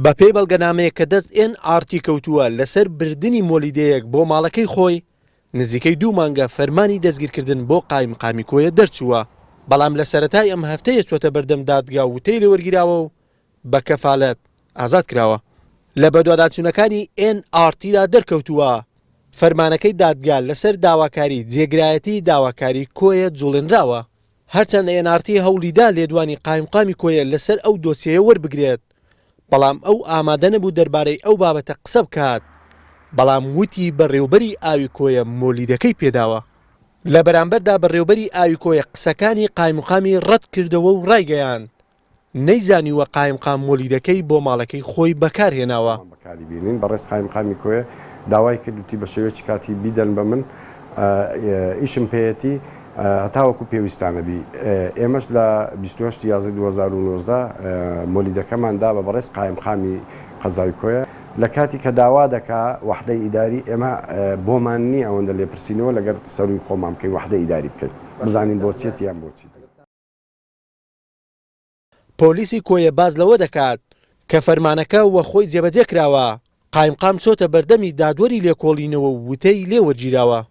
بەپێی بەڵگەنامەیەک کە دەست ئێن ئاڕ تی کەوتووە لەسەر بردنی مۆلیدەیەک بۆ ماڵەکەی خۆی، نزیکەی دوو مانگە فەرمانی دەستگیرکردن بۆ قایمقامی کۆیە دەرچووە، بەڵام لە سەرەتای ئەم هەفتەیە چووەتە بەردەم دادگا و وتەی لێوەرگیراوە و بە کەفالەت ئازاد کراوە. لە بەدواداچوونەکانی ئێن ئاڕ تیدا دەرکەوتووە، فەرمانەکەی دادگا لەسەر داواکاری جێگرایەتی داواکاری کۆیە جوڵێنراوە. هەرچەندە ئێن ئاڕ تی هەوڵیدا لێدوانی قایمقامی کۆیە لەسەر ئەو دۆسیەیە وەربگرێت، بەڵام ئەو ئامادە نەبوو دەربارەی ئەو بابەتە قسە بکات، بەڵام وتی بەڕێوبەری ئاوی کۆیە مۆلیدەکەی پێداوە. لە بەرامبەردا بەڕێوبەری ئاوی کۆیە قسەکانی قایمقامی ڕەتکردەوە و ڕایگەیاند، نەیزانیوە قایمقام مۆلیدەکەی بۆ ماڵەکەی خۆی بەکارهێناوە. بەکاری بێنین، بەڕێز قایمقامی کۆیە داوای کرد وتی بە شێوەیەکی کاتی بیدەن بە من ئیشم پێیەتی هەتاوەکو پێویستانە بی ئێمەش لە 28 یازدە 2019 مۆلیدەکەمان دا بە بەڕێز قایمقامی قەزای کۆیە لە کاتی کە داوا دەکا وەحدەی ئیداری ئێمە بۆمان نییە ئەوەندە لێپرسینەوە لەگەر سەرووی خۆمان بکەین وەحدەی ئیداری بکەین بزانین بۆچیەتی یان بۆچی. پۆلیسی کۆیە باس لەوە دەکات کە فەرمانەکە وە خۆی جێبەجێ کراوە، قایمقام چۆتە بەردەمی دادوەری لێکۆڵینەوە و وتەی لێ وەرگیراوە.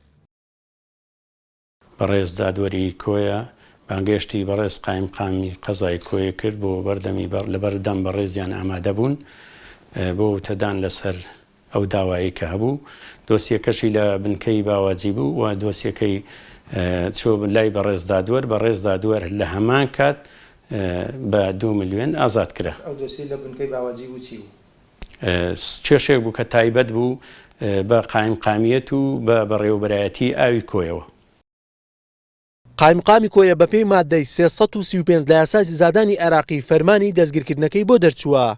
بەڕێز دادوەری کۆیە بانگێشتی بەڕێز قایمقامی قەزای کۆیە کرد بۆ بەردەمی لەبەردەم بەڕێزیان ئامادەبوون بۆ وتەدان لەسەر ئەو داوایەی کە هەبوو دۆسیەکەشی لە بنکەی باواجی بوو و دۆسیەکەی چووە لای بەڕێز دادوەر، بەڕێز دادوەر لە هەمان کات بە دوو ملیۆن ئازاد کرا. ئەو دۆسیەی لە بنکەی باواجی بوو چی بوو؟ کێشەیەک بوو کە تایبەت بوو بە قایمقامیەت و بە بەڕێوەبەرایەتی ئاوی کۆیەوە. قایمقامی کۆیە بەپێی ماددەی 335 لە یاسای سزادانی عێراقی فەرمانی دەستگیرکردنەکەی بۆ دەرچووە،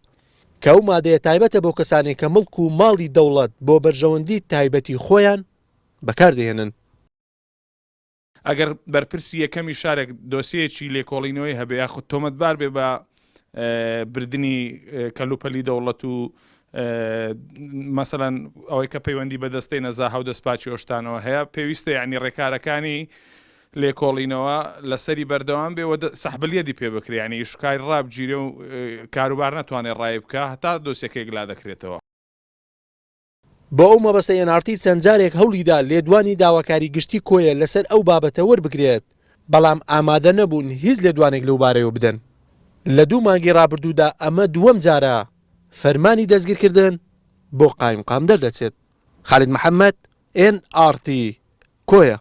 کە ئەو مادەیە تایبەتە بۆ کەسانێک کە مڵک و ماڵی دەوڵەت بۆ بەرژەوەندی تایبەتی خۆیان بەکاردەهێنن. ئەگەر بەرپرسی یەکەمی شارێک دۆسیەیەکی لێکۆڵینەوەی هەبێ یاخود تۆمەتبار بێ بە بردنی کەلوپەلی دەوڵەت و مەسەلەن ئەوەی کە پەیوەندی بە دەستەی نەزاهە و دەستپاکی ئۆشتانەوە هەیە پێویستە یعنی ڕێکارەکانی لێکۆڵینەوە لەسەری بەردەوام بێ و سەحبلیەدی پێ بکرێ یعنی ئیشکاری ڕابگیرێ و کاروبار نەتوانێت ڕای بکە هەتا دۆسیەکە یەکلا دەکرێتەوە. بۆ ئەو مەبەستە ئێن ئاڕ تی چەند جارێک هەوڵیدا لێدوانی داواکاری گشتی کۆیە لەسەر ئەو بابەتە وەربگرێت، بەڵام ئامادە نەبوون هیچ لێدوانێک لەوبارەیەوە بدەن. لە دوو مانگی رابردوودا ئەمە دووەم جارە فەرمانی دەستگیرکردن بۆ قایمقام دەردەچێت. خالید محەمەد، ئێن ئاڕ تی، کۆیە.